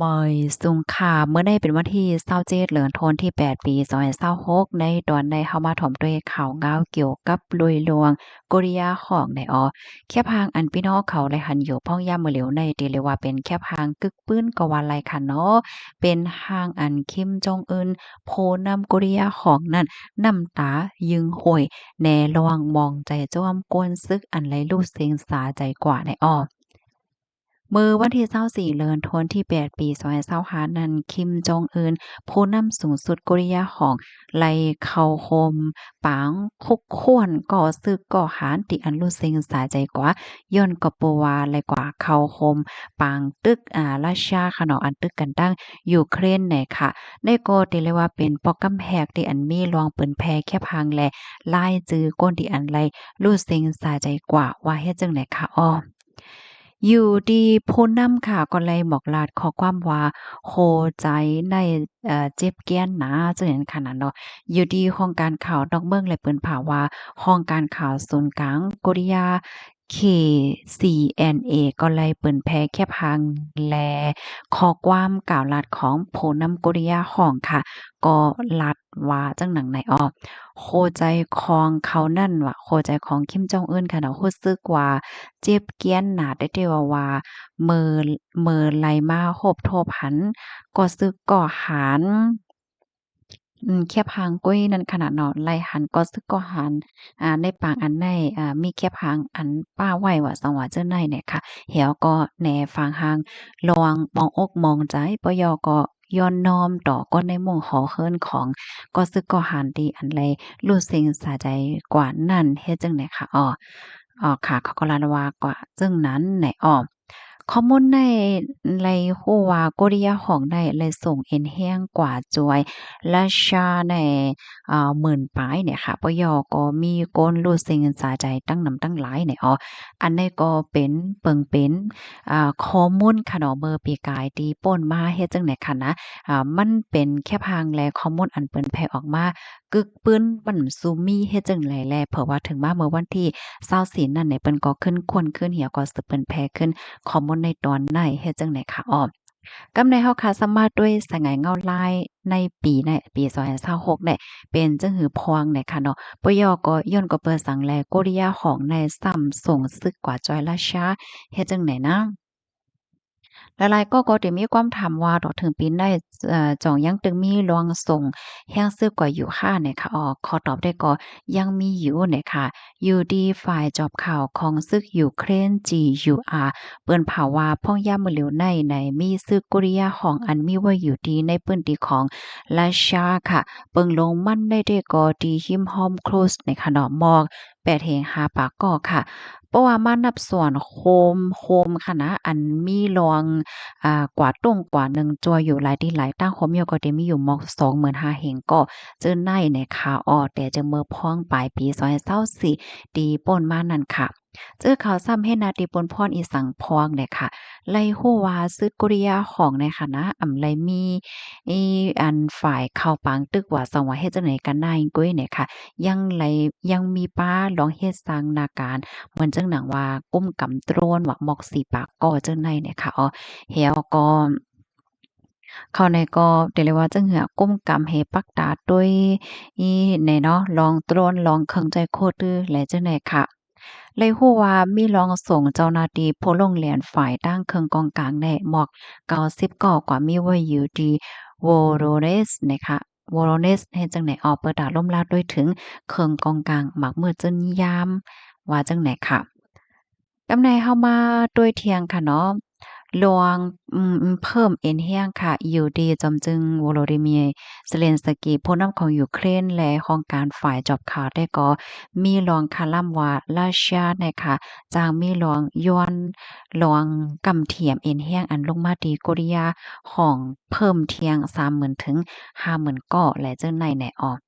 ມາຍສຸງຄາ ມື້ໃນເປັນວັນທີຊາວເຈັດ ເດືອນທັນວາທີແປດ ປີສອງພັນຊາວຫົກ ໃນຕອນໃນເຮົາມາຖອມດ້ວຍຂ່າວງາວກ່ຽວກັບລຸຍລວງໂກລິຢາຂອງໃນອອ ແຄບຮ່າງອັນພີ່ນ້ອງເຂົາໄດ້ຫັນຢູ່ພ້ອງຍາມມື້ຫຼຽວໃນ ທີ່ເອີ້ນວ່າເປັນແຄບຮ່າງກຶກປືນກໍວ່າໄດ້ຂະເນາະ ເປັນຮ່າງອັນຄິມຈອງອຶນ ຜູ້ນຳໂກລິຢາຂອງນັ້ນ ນ້ຳຕາຍຶງຫ້ວຍ ແນລອງມອງໃຈຈອມກວນສຶກອັນໄລຮູ້ເສັງສາໃຈກວ່າໃນອອ ມື້ວັນທີຊາວສີ່ ເດືອນທັນວາທີແປດ ປີສອງພັນຊາວຫ້ານັ້ນ ຄິມຈອງອຶນ ຜູ້ນຳສູງສຸດໂກລິຢາຂອງ ໄດ້ເຂົ້າໂຮມປາງຄຸກຄວນກໍ່ຊຶກກໍ່ຫານທີ່ອັນຮູ້ເສັງສາໃຈກວ່າ ຍ້ອນກໍບໍ່ວ່າໄດ້ກວ່າເຂົ້າໂຮມປາງຕຶກ ອາ ຣັດເຊຍຂະເນາະ ອັນຕຶກກັນຕັ້ງຢູເຄຣນໃນຂະ ໃນກໍທີ່ເອີ້ນວ່າເປັນປອກກຳແຮກທີ່ອັນມີລອງເປີນແຜ່ແຄບຮ່າງ ແລະ ລາຍຈື່ຄົນທີ່ອັນໄດ້ຮູ້ເສັງສາໃຈກວ່າ ວ່າເຮັດຈັ່ງໃດຂະອອ ຢູ່ທີ່ຜູ້ນຳຂະກໍໄດ້ບອກລາດຂໍ້ຄວາມວ່າ ຫົວໃຈໃນ ເອີ ເຈັບກຽນໜາ ຈັ່ງນັ້ນຂະນະເນາະ ຢູ່ທີ່ຫ້ອງການຂ່າວນອກເມືອງໄດ້ເປີດເຜີຍວ່າ ຫ້ອງການຂ່າວສູນກາງໂກລິຢາ ເຄ ຊີ ເອັນ ເອ ກໍໄດ້ເປີດແຜ່ແຄບຮ່າງ ແລະ ຂໍ້ຄວາມກ່າວລາດຂອງຜູ້ນຳໂກລິຢາຂອງຂະ ກໍລາດ ວ່າຈັ່ງໜັງໃນອອ ຫົວໃຈຂອງເຂົານັ້ນວ່າ ຫົວໃຈຂອງຄິມຈອງອຶນຂະເນາະ ຮູ້ສຶກວ່າເຈັບກຽນໜາແທ້ໆ ວ່າ ວ່າເມື່ອ ເມື່ອໄດ້ມາພົບທົບຫັນກໍ່ຊຶກກໍ່ຫານ ອາ ແຄບຮ່າງກຸ້ຍນັ້ນຂະນະເນາະ ໄດ້ຫັນກໍ່ຊຶກກໍ່ຫານ ອາ ໃນປາງອັນໃນ ອາ ມີແຄບຮ່າງອັນປະໄວ້ວ່າ ສັງວ່າເຈົ້າໃນນີ້ຂະ ແລ້ວກໍແນຟັງຮ່າງລອງມອງອົກມອງໃຈ ປະຢໍກໍ ຍ້ອນນ້ອມຕໍ່ຄົນໃນມຸ້ງຫໍເຮືອນຂອງກໍ່ຊຶກກໍຫັນທີ່ອັນໄລຮູ້ເສັງສາໃຈກວ່ານັ້ນ ເຮັດຈັ່ງໃດຂະ ອໍ ອໍ ຂະ ເຂົາກໍລານວ່າກວ່າເຊິ່ງນັ້ນໃນອອມ ຂໍ້ມູນໃນໄລຮູ້ວ່າ ໂກລິຢາຂອງໃນໄລສົ່ງເອັນແຮງກວ່າຈວຍ ຣັດເຊຍໃນ ອາ ໝື່ນປາຍໃນຂະ ປະຢໍກໍມີຄົນຮູ້ເສັງສາໃຈຕັ້ງນຳຕັ້ງຫຼາຍໃນອອ ອັນໃນກໍເປັນ ເບິ່ງເປັນ ອາ ຂໍ້ມູນຂະເນາະ ເມື່ອປີກາຍທີ່ປົ້ນມາ ເຮັດຈັ່ງໃດຂະນະ ອາ ມັນເປັນແຄບຮ່າງ ແລະ ຂໍ້ມູນອັນເປີນແຜ່ອອກມາກຶກປືນ ມັນຊູມີ ເຮັດຈັ່ງໃດ ແລະ ເຜີວ່າເຖິງມາເມື່ອວັນທີຊາວສີ່ນັ້ນໃນ ເພິ່ນກໍຂຶ້ນຄວນຄືນ ແລ້ວກໍສືບເປີນແຜ່ຂຶ້ນຂໍ້ມູນໃນຕອນໃນ ເຮັດຈັ່ງໃດຂະ ອອ ກຳໃນເຮົາຂະ ສາມາດດ້ວຍສາຍງານເງົາລາຍໃນປີໃນ ປີສອງພັນຊາວຫົກໃນ ເປັນຈັ່ງຫື່ພອງໃນຂະເນາະ ປະຢໍກໍຍ້ອນກໍເປີດສັງ ແລະ ໂກລິຢາຂອງໃນ ຊ້ຳສົ່ງຊຶກກວ່າຈອຍຣັດເຊຍ ເຮັດຈັ່ງໃດນະ? ຫຼາຍໆກໍ ກໍໄດ້ມີຄວາມຖາມວ່າ ຕໍ່ເຖິງປີໃນ ເອີ ຈ່ອງຍັງຕຶງມີລອງສົ່ງແຮງຊຶກກວ່າຢູ່ຄະ ໃນຂະ ອອກ ຂໍຕອບໄດ້ກໍຍັງມີຢູ່ ໃນຂະ ຢູ່ທີ່ຝ່າຍຈອບຂ່າວຂອງຊຶກຢູເຄຣນ ຈີຢູອາ ເປີດເຜີຍວ່າ ພອງຍາມມື້ຫຼຽວໃນ ໃນມີຊຶກໂກລິຢາຂອງອັນມີໄວ້ຢູ່ທີ່ໃນພື້ນທີ່ຂອງຣັດເຊຍຂະ ເບິ່ງລົງມັນໄດ້ແຕ່ກໍທີ່ຮິມຮ່ອມຄຣູສ ໃນຂະເນາະ ໝອກ ແປດແຫ່ງຫ້າປາກກໍຂະ ເພາະວ່າມານັບສ່ວນໂຮມ ໂຮມຂະນະ ອັນມີລອງ ອາ ກວ່າຕົງກວ່າໜຶ່ງ ຈ່ວຍຢູ່ຫຼາຍທີ່ຫຼາຍຕັ້ງໂຮມຢູ່ ກໍໄດ້ມີຢູ່ໝອກສອງໝື່ນຫ້າແຫ່ງກໍ ເຈີໃນໃນຂະ ອອ ແຕ່ຈະເມື່ອພອງປາຍປີສອງພັນຊາວສີ່ ທີ່ປົ້ນມານັ້ນຂະ ເຈີເຂົາຊ້ຳເຮັດໜ້າທີ່ປົນພອນອີ່ສັງພອງໃນຂະ ໄລຮູ້ວ່າຊຶກໂກລິຢາຂອງໃນຂະນະ ອຳໄລມີ ອີ ອັນຝ່າຍເຂົ້າປາງຕຶກວ່າ ສັງວ່າເຮັດຈັ່ງໃດກັນນາຍກຸ້ຍໃນຂະ ຍັງໄລ ຍັງມີປ້າລອງເຮັດສ້າງໜ້າການ ເໝືອນຈັ່ງໜັງວ່າກຸ້ມກຳໂດຣນວ່າໝອກສີ່ປາກກໍເຈົ້າໃນໃນຂະ ອອ ແລ້ວກໍ ເຂົາໃນກໍ ເດລະວ່າຈັ່ງເຫືອ ກຸ້ມກຳເຮປັກຕາໂດຍ ອີ ໃນເນາະ ລອງໂດຣນ ລອງເຄື່ອງຈ່ອຍໂຄຕື້ ແລະ ເຈົ້າໃນຂະ ໄລຮູ້ວ່າມີລອງສົ່ງເຈົ້າໜ້າທີ່ໂພໂລງແລນຝ່າຍຕັ້ງເຄື່ອງກອງກາງແນະໝອກເກົ້າສິບກໍ ກວ່າມີໄວ້ຢູ່ທີ່ໂວໂຣເນສ ໃນຂະ ໂວໂຣເນສ ເຮັດຈັ່ງໃດ ອອກເປີດຕາລົມລາດດ້ວຍເຖິງເຄື່ອງກອງກາງໝາກມືດຈົນຍາມ ວ່າຈັ່ງໃດຂະ ກຳໃນເຮົາມາດ້ວຍທຽງຂະເນາະ ລວງ ອືມ ເພີ່ມເອັນແຮງຂະ ຢູ່ທີ່ຈອມຈຶ່ງໂວໂລດີເມຍ ເຊເລັນສະກີ ຜູ້ນຳຂອງຢູເຄຣນ ແລະ ຫ້ອງການຝ່າຍຈອບຂ່າວແຕ່ກໍມີລອງຄາລຳວ່າ ຣັດເຊຍໃນຂະ ຈາງມີລອງຍ້ອນ ລອງກຳຖຽມເອັນແຮງອັນລົງມາທີ່ໂກລິຢາຂອງເພີ່ມທຽງສາມໝື່ນເຖິງຫ້າໝື່ນກໍ ແລະ ເຈົ້າໃນໃນອອກ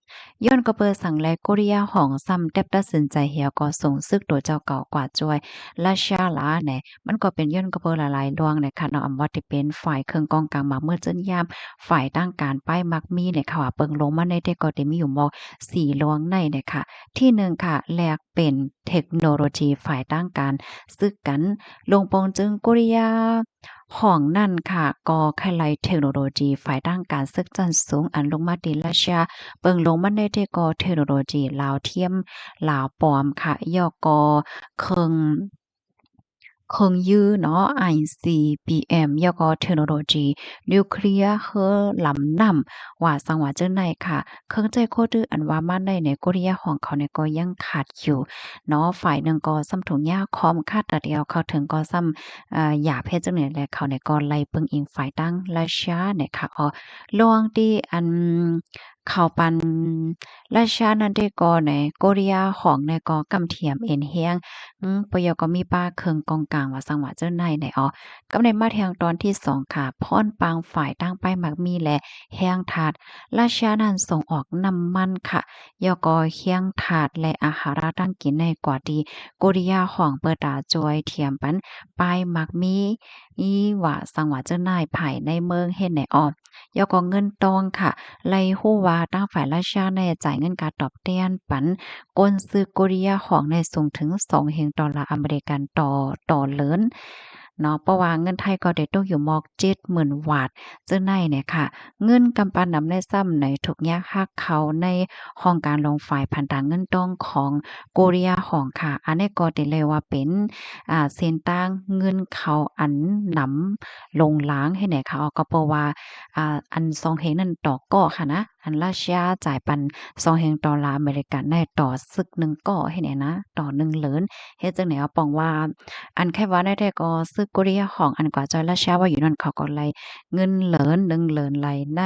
ຍ້ອນກໍເປີດສັງແລະໂກລິຢາຂອງຊ້ຳແຕັບຕັດສິນໃຈແລ້ວກໍສົ່ງຊຶກໂຕເຈົ້າເກົ່າກວ່າຈວຍຣັດເຊຍຫຼາແນ ມັນກໍເປັນຍ້ອນກໍເປີດຫຼາຍໆລວງໃນຂະເນາະ ອຳວ່າທີ່ເປັນຝ່າຍເຄື່ອງກອງກາງໝາກມືດຈົນຍາມ ຝ່າຍທາງການປ້າຍມັກມີໃນຂະວ່າເບິ່ງລົງມາໃນເດກໍໄດ້ມີຢູ່ໝອກສີ່ລວງໃນໃນຂະ ທີໜຶ່ງຂະ ແລກເປັນເທັກໂນໂລຈີຝ່າຍທາງການຊຶກກັນ ລົງໂປ່ງຈຶ່ງໂກລິຢາ ຫ້ອງນັ້ນຂະ ກໍໄຂໄລ່ເທັກໂນໂລຈີຝ່າຍທາງການເສິກຊັ້ນສູງ ອັນລົງມາທີ່ຣັດເຊຍ. ເບິ່ງລົງມາໃນເທກກໍເທັກໂນໂລຈີລາວທຽມ ລາວປອມຂະ ແລ້ວກໍເຄື່ອງ ເຄື່ອງຢືເນາະ ໄອຊີບີເອັມ ແລ້ວກໍເທັກໂນໂລຈີນິວເຄລຍເຮືອລຳນ້ຳ ວ່າຊັ້ນວ່າຈັ່ງໃດຂະ. ເຄື່ອງໃຊ້ຄົວຕື້ອັນວ່າມາໃນ ໃນໂກລິຍາຫ້ອງເຂົານີ້ກໍຍັງຂາດຢູ່ເນາະ. ຝ່າຍໜຶ່ງກໍສ່ຳທຸກຍາຄອມຂາດຕາດຽວ ເຂົ້າເຖິງກໍສ່ຳ ເອີ ຢາກເຮັດຈັ່ງໃດແລະ ເຂົານີ້ກໍໄລ່ເບິ່ງອີງຝ່າຍທາງຣັດເຊຍນີ້ຂະ. ອໍ ລວງທີ່ອັນ ເຂົ້າປັນຣັດເຊຍນັ້ນເດ້ກໍໃນໂກລິຍາຫ້ອງໃນກໍກຳຖຽມເອັນແຮງ ອືມ ປະໂຫຍດກໍມີປາເຄື່ອງກອງກາງວ່າຊັ້ນວ່າເຈົ້ານາຍໃນອອກ. ກັບໃນມາທຽງຕອນທີສອງຂະ ພອນປາງຝ່າຍທາງປ້າຍໝາກມີ ແລະ ແຮງທາດ ຣັດເຊຍນັ້ນສົ່ງອອກນ້ຳມັນຂະ ແລ້ວກໍແຮງທາດ ແລະ ອາຫາລະການກິນໃນກວ່າທີ່ໂກລິຍາຫ້ອງເປີດຕາຊ່ວຍຖຽມປັນປ້າຍໝາກມີ ອີວ່າຊັ້ນວ່າເຈົ້ານາຍພາຍໃນເມືອງເຮັດໃນອອກ. ແລ້ວກໍເງິນຕອງຂະ ໄລ່ຮູ້ວ່າທາງຝ່າຍຣັດເຊຍແນ່ຈ່າຍເງິນການຕອບແທນປັນ ກົນຊຶກໂກລິຍາຫ້ອງໃນສູງເຖິງສອງເຮງໂດລາອາເມລິກັນຕໍ່ ຕໍ່ເດືອນເນາະ. ເພາະວ່າເງິນໄທກໍໄດ້ຕົກຢູ່ໝອກເຈັດໝື່ນວາດເຈົ້ານາຍແນ່ຂະ. ເງິນກຳປານນຳໃນຊ້ຳໃນທຸກຍາກຮັກເຂົ້າໃນຫ້ອງການຫຼວງຝ່າຍພັນທາງເງິນຕອງຂອງໂກລິຍາຫ້ອງຂະ. ອັນນີ້ກໍໄດ້ເລີຍວ່າເປັນ ອ່າ ເສັ້ນທາງເງິນເຂົ້າອັນນຳ ລົງລາງເຮັດໃຫ້ເຂົາ ກໍເພາະວ່າ ອ່າ ອັນສອງເຮງນັ້ນຕໍ່ເກາະຫັ້ນນະ ອັນຣັດເຊຍຈ່າຍປັນສອງເຮງໂດລາອາເມລິກັນໃນຕໍ່ຊຶກໜຶ່ງເກາະເຮັດໃຫ້ນະ ຕໍ່ໜຶ່ງເລີນ. ເຮັດຈັ່ງໃດ ອາ ປອງວ່າ ອັນໄຂວ່າແນວໃດກໍຊຶກໂກລິຍາຫ້ອງອັນກວ່າຈອຍຣັດເຊຍວ່າຢູ່ນັ້ນ ເຂົາກໍໄລ່ເງິນເລີນ ໜຶ່ງເລີນໄລ່ໃນ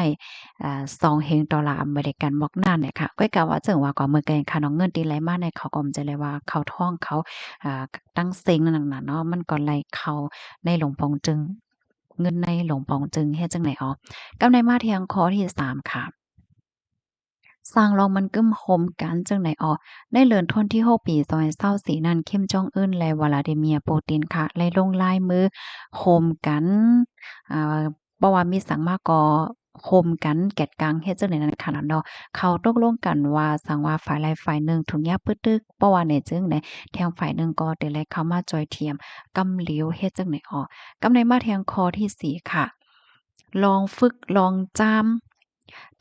ອ່າ ສອງເຮງໂດລາອາເມລິກັນໝອກນັ້ນແຫຼະຄ່ະ. ກ້ອຍກະວ່າເຊິ່ງວ່າກວ່າເມື່ອໄກຂະເນາະ ເງິນທີ່ໄຫຼມາໃນເຂົາກໍບໍ່ໄດ້ວ່າເຂົ້າທ້ອງເຂົາ ອ່າ ຕັ້ງເສັງນັ້ນນະເນາະ ມັນກໍໄຫຼເຂົ້າໃນຫຼວງປອງຈຶ່ງ ເງິນໃນຫຼວງປອງຈຶ່ງເຮັດຈັ່ງໃດອອກ. ກັບໃນມາທຽງຂໍ້ທີສາມຄ່ະ ສ້າງລອງມັນກຶ້ມໂຮມກັນຈັ່ງໃດອອກ. ໃນເດືອນວັນທີຫົກ ປີສອງພັນຊາວສີ່ນັ້ນ ຄິມ ຈອງອຶນ ແລະ ວລາດີເມຍ ປູຕິນ ຂະ ໄດ້ລົງລາຍມືໂຮມກັນ ອ່າ ບໍ່ວ່າມີສັງມາກໍໂຮມກັນແກດກາງເຮັດຈັ່ງໃດນັ້ນຂະເນາະ. ເຂົາຕົກລົງກັນວ່າ ສັງວ່າຝ່າຍໃດຝ່າຍໜຶ່ງທຸກຍາກປຶດຕຶກ ເພາະວ່າໃນຈຶ່ງໃນ ທາງຝ່າຍໜຶ່ງກໍໄດ້ເຂົ້າມາຊ່ວຍທຽມກຳຫຼຽວເຮັດຈັ່ງໃດອອກ. ກັບໃນມາທຽງຂໍ້ທີສີ່ຄ່ະ ລອງຝຶກລອງຈາມ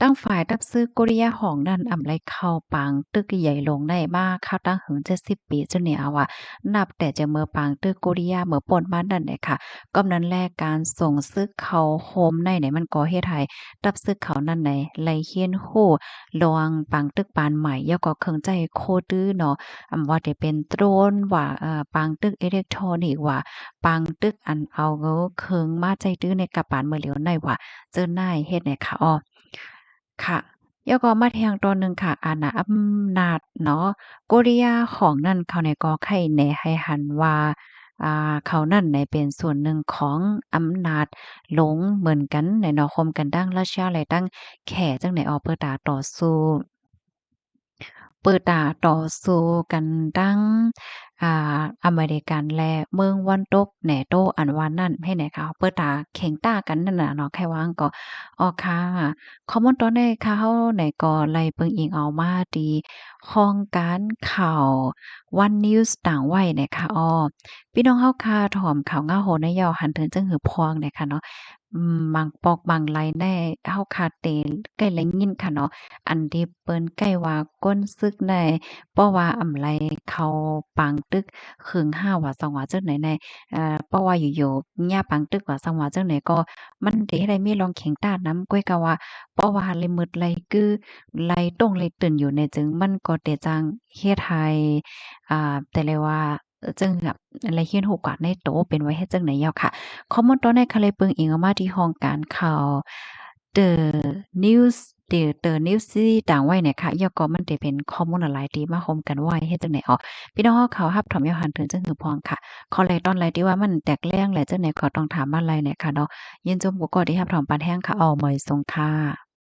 ທາງຝ່າຍທັບຊຶກໂກລິຍາຫ້ອງນັ້ນ ອຳໄລເຂົ້າປາງຕຶກໃຫຍ່ລົງໄດ້ມາຄາວຕັ້ງເຖິງເຈັດສິບປີ ຈະແນວວ່າ ນັບແຕ່ຈາກເມື່ອປາງຕຶກໂກລິຍາເມື່ອປົ້ນມານັ້ນແຫຼະຄ່ະ. ກໍນັ້ນແຫຼະ ການສົ່ງຊຶກເຂົ້າໂຮມໃນໃນ ມັນກໍເຮັດໃຫ້ທັບຊຶກເຂົານັ້ນໃນ ໄດ້ຮຽນຮູ້ລວງປາງຕຶກປານໃໝ່ ແລ້ວກໍເຄື່ອງໃຊ້ໂຄດືເນາະ ອຳວ່າຈະເປັນໂດຣນວ່າ ເອີ ປາງຕຶກເອເລັກໂທຣນິກວ່າ ປາງຕຶກອັນເອົາເຄື່ອງມາໃຊ້ຕື້ໃນກະປານເມື່ອຫຼຽວໃນວ່າ ເຈີນາຍເຮັດໃນຂະອອກ ຄ່ະ. ແລ້ວກໍມາແທງຕອນໜຶ່ງຄ່ະ ອານາອຳນາດເນາະ ໂກລິຍາຂອງນັ້ນເຂົາໃນກໍໄຂແນໃຫ້ຫັນວ່າ ອ່າ ເຂົານັ້ນໃນເປັນສ່ວນໜຶ່ງຂອງອຳນາດຫຼົງເໝືອນກັນໃນເນາະ ໂຮມກັນດັ່ງຣັດເຊຍ ແລະ ຕັ້ງແຂຈັ່ງໃດອອກ ເປີດຕາຕໍ່ສູ້ ເປີດຕາຕໍ່ສູ້ກັນດັ່ງ ອ່າ ອາເມລິກັນ ແລະ ເມືອງວັນຕົກ ເນໂຕ ອັນວ່ານັ້ນ ໃຫ້ແນເຂົາເປີດຕາເຄັ່ງຕາກັນນັ້ນນະເນາະ ໃຄວ່າກໍ ອໍ ຄ່ະ. ຂໍ້ມູນຕອນນີ້ຄ່ະ ເຮົາໃນກໍໄລ່ເບິ່ງອີງເອົາມາທີ່ຫ້ອງການຂ່າວ One News ຕາງໄວ້ແນະຄ່ະ. ອໍ ພີ່ນ້ອງເຮົາຄ່ະ ຖອມຂ່າວງາວໂຫນໃນເຍົາຫັນເຖິງຈັ່ງຫືອພອງແນະຄ່ະເນາະ. ອືມ ບາງປອກບາງໄລແນ່ ເຮົາຄາເຕໃກ້ໄລຍິນຄ່ະເນາະ ອັນທີ່ເພິ່ນໃກ້ວ່າ ກົນຊຶກໃນ ເພາະວ່າອຳໄລເຂົາປາງຕຶກ ຄຶງຫ້າວວ່າ ສັງວ່າ ເຈົ້າໃນໃນ ເອີ ເພາະວ່າຢູ່ໆ ຍາປາງຕຶກວ່າ ສັງວ່າ ເຈົ້າໃນກໍ ມັນເດໄດ້ມີລອງເຄັ່ງຕານຳ ກ້ອຍກະວ່າ ເພາະວ່າໄລມືດໄລກື ໄລຕົງໄລຕື່ນຢູ່ໃນຈຶ່ງ ມັນກໍເດຈັ່ງເຮັດໃຫ້ ອ່າ ແຕ່ລະວ່າ ເຊິ່ງແບບໄດ້ຮຽນຮູ້ກວ່າໃນໂຕເປັນວ່າເຮັດຈັ່ງໃດເຍົາະຄ່ະ. ຂໍ້ມູນຕອນນີ້ຄ່ະ ໄດ້ເບິ່ງອີງອອກມາທີ່ຫ້ອງການຂ່າວ The News ທີ່ The News ທີ່ຕາງໄວ້ແນະຄ່ະ. ເຍົາະກໍມັນຈະເປັນຂໍ້ມູນຫຼາຍໆທີ່ມາໂຮມກັນໄວ້ເຮັດຈັ່ງໃດອອກ. ພີ່ນ້ອງເຮົາເຂົາຮັບຖອມເຍົາຫັນເຖິງຈັ່ງຫືອພອງຄ່ະ. ຂໍແລຕອນໃດທີ່ວ່າມັນແຕກແຫຼງແລະຈັ່ງໃດ ຂໍຕ້ອງຖາມມາໄລແນະຄ່ະເນາະ. ຍິນຊົມຜູ້ກໍທີ່ຮັບຖອມປານແຮງຄ່ະ. ເອົາ ມາຍສົງຄ່ະ.